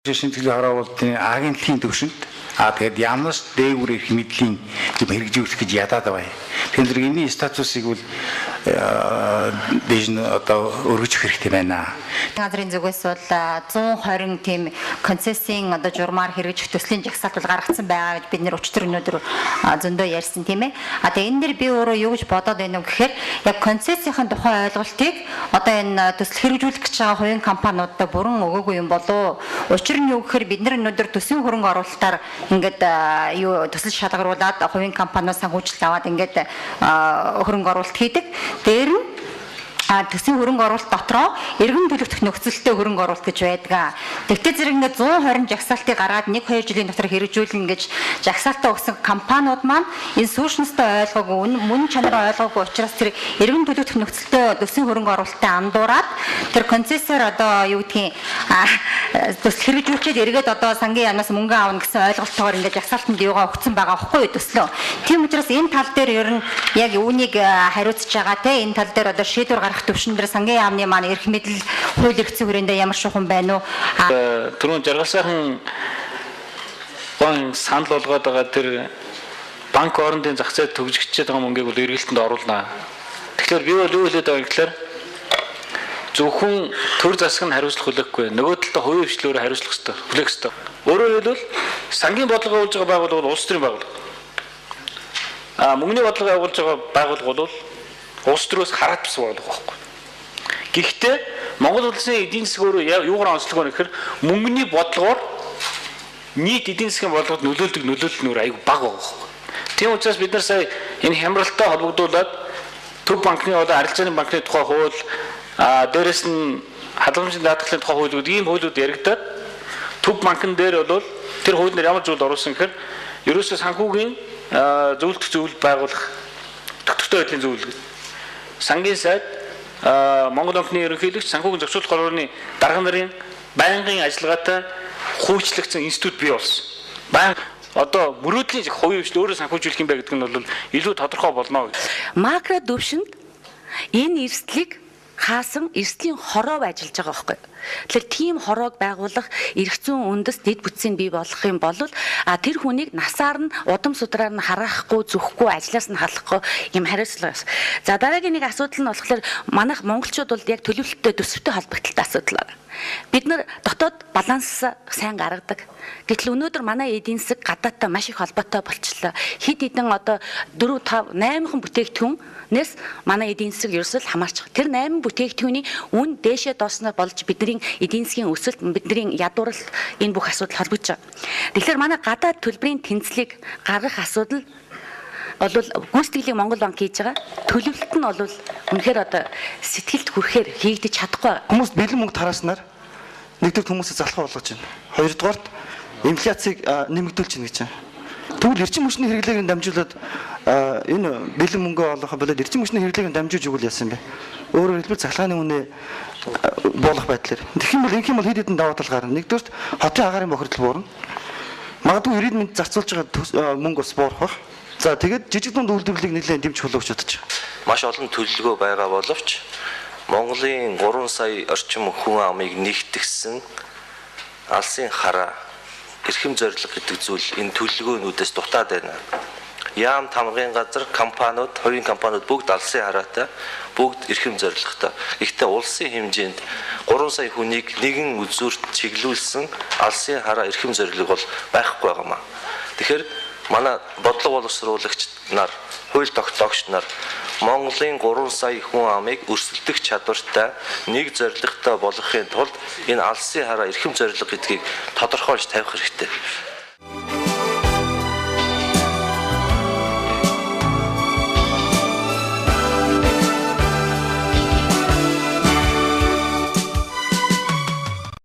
Шимтгэлийн хороовлтын агентлагийн төвшөнд тэгээд ямар ч дээгүүр эрх мэдлийн юм хэрэгжүүлэх гэж ядаад байна. Тэгэхээр зэрэг энэний статусыг бол дээж нь одоо өргөжих хэрэгтэй байна. Газрын зүгээс бол 120 тийм концессийн одоо журмаар хэрэгжих төслийн жагсаалт бол гаргацсан байгаа гэж бид нэр өчтөр өнөөдөр зөндөө ярьсан, тийм ээ. А тэгээ энэ дэр би өөрөө юу гэж бодоод байна вэ гэхээр яг концессийн тухай ойлголтыг одоо энэ төсөл хэрэгжүүлэх гэж байгаа хувийн компаниудад бүрэн өгөөгүй юм болов уу? Учир нь юу гэхээр бид нар өнөөдөр төсвийн хөрөнгө оруулалтаар ингээд юу төсөл шалгаруулад хувийн компаниуд санхүүжилт аваад ингээд хөрөнгө оруулалт хийдэг. Дээр нь төсвийн хөрөнгө оруулалт дотроо эргэн төлөгдөх нөхцөлтэй хөрөнгө оруулалт гэж байдаг. Тэгтээ зэрэг ингээд 120 жагсаалтыг гаргаад 1-2 жилийн дотор хэрэгжүүлнэ гэж жагсаалтаа өгсөн компаниуд маань энэ сүүшнэстэй ойлгоогүй, мөн чанараа ойлгоогүй учраас тэр эргэн төлөгдөх нөхцөлтэй төсвийн хөрөнгө оруулалттай андуураад тэр концессоор одоо юу гэдгийг төсөл хэрэгжүүлчихэд эргээд одоо сангийн яамнаас мөнгө авна гэсэн ойлголттойгоор ингээд жагсаалтанд юугаа өгсөн байгаа байхгүй юу төслөө. Тийм учраас энэ тал дээр ер нь яг үүнийг хариуцж байгаа те энэ тал дээр одоо шийдвэр гаргах төвшин дээр сангийн яамны маань эрх мэдэл хууль эрх зүйн хүрээндээ ямар шугам байна уу? Түрүүн жаргал сайхан гон санал болгоод байгаа тэр банк орондын зах зээл төгжигчээд байгаа мөнгийг бол эргэлтэнд оруулнаа. Тэгэхээр би бол юу хэлээд байгаа юм гэхээр зөвхөн төр засаг нь хариуцлах хүлээхгүй. Нөгөө талдаа хувийн хвшлөөрөө хариуцлах ёстой, хүлээх ёстой. Өөрөөр хэлбэл сангийн бодлого явуулж байгаа байгууллага бол улс төрийн байгууллага. Мөнгөний бодлого явуулж байгаа байгууллага бол улс төрөөс хараат бус байгууллага байхгүй. Гэхдээ Монгол улсын эдийн засаг өөрөө юугаар онцлог вэ гэхээр мөнгөний бодлогоор нийт эдийн засгийн бодлогод нөлөөлдөг нөлөөлөл нь аюу бага байгаа байхгүй. Тийм учраас бид нар сая энэ хямралтай холбогдуулаад Төв банкны одоо арилжааны банкны тухай хууль, дээрэс нь халамжийн даатгалын тухай хуулиуд, ийм хуулиуд яригдаад Төв банкн дээр бол тэр хууль нэр ямар зүйл оруулсан гэхээр ерөөсөө санхүүгийн зөвлөлт зөвлөлт байгуулах тогтвортой байдлын зөвлөл. Сангийн сайд, Монгол банкны ерөнхийлөгч, санхүүгийн зохицуулах борооны дарга нарын байнгын ажиллагаатай хуульчлагдсан институт бий болсон. Баян одоо мөрөөдлийн хувийн хвшил өөрөө санхүүжүүлэх юм бэ гэдэг нь бол илүү тодорхой болно. Макро төвшөнд энэ эрсдлийг хаасан эрсдлийн хороо ажиллаж байгаа байхгүй. Тэгэхээр тийм хороог байгуулах эрх зүйн үндэс дэд бүтцийг бий болгох юм бол тэр хүнийг насаар нь удам судраар нь хараахгүй, зүхгүй, ажлаас нь халахгүй юм хариуцлага. За дараагийн нэг асуудал нь болохоор манайх монголчууд бол яг төлөвлөлттэй төсөвтэй холбогдлолтой асуудал байна. Бид нар дотоод баланс сайн гаргадаг. Гэтэл өнөөдөр манай эдийн засаг гадаадтай маш их холбоотой болчихлоо. Хэд хэдэн одоо 4 5 8хан бүтээгдэхүүнээс манай эдийн засаг ерөөсөл хамаарч байгаа. Тэр 8 бүтээгдэхүүний үн дээшээ доосноор болж бидний эдийн засгийн өсөлт, бидний ядуурл энэ бүх асуудал холбогдож байгаа. Тэгэхээр манай гадаад төлбөрийн тэнцлийг гаргах асуудал бол гүйцэтгэлийг Монгол банк хийж байгаа. Төлөвлөлт нь бол үнэхээр одоо сэтгэлд хүрэхээр хийгдэж чадахгүй. Хүмүүс бэлэн мөнгө тарааснаар нэгдүгээр хүмүүсээ залхуу болгож байна. Хоёрдугаарт инфляцийг нэмэгдүүлж байна гэж байна. Тэгвэл эрчим хүчний хэрэглээг нь дамжуулаад энэ бэлэн мөнгөө олохо болоод эрчим хүчний хэрэглээг нь дамжуулж өгвөл яасан бэ? Өөрөөр хэлбэл цахилгааны үнэ буулгах байдлаар. Тэгэх юм бол ингэх юм бол хэд хэдэн даваа тал гарна. Нэгдүгээрт хотын агаарын бохирдол буурна. Магадгүй 90 мэнд зарцуулж байгаа мөнгө бас буурах байх. За тэгээд жижиг дунд үйлдвэрлэлийг нэлээд дэмжих болов гэж бодож байгаа. Маш олон төлөвлөгөө байгаа боловч Монголын 3 сая орчим хүн амыг нэгтгсэн алсын хараа эрхэм зорилго гэдэг зүйл энэ төлөвлөгөөнүүдээс дутаад байна. Яам тамгын газар компаниуд, хувийн компаниуд бүгд алсын хараатай, бүгд эрхэм зорилготой. Гэхдээ улсын хэмжээнд 3 сая хүнийг нэгэн үзүүрт чиглүүлсэн алсын хараа эрхэм зорилго бол байхгүй байгаа маа. Тэгэхээр манай бодлого боловсруулагч нар, хууль тогтоогч нар Монголын 3 сая хүн амыг өрсөлдөх чадвартай нэг зорилготой болгохын тулд энэ алсын хараа эрхэм зорилго гэдгийг тодорхойлж тавих хэрэгтэй.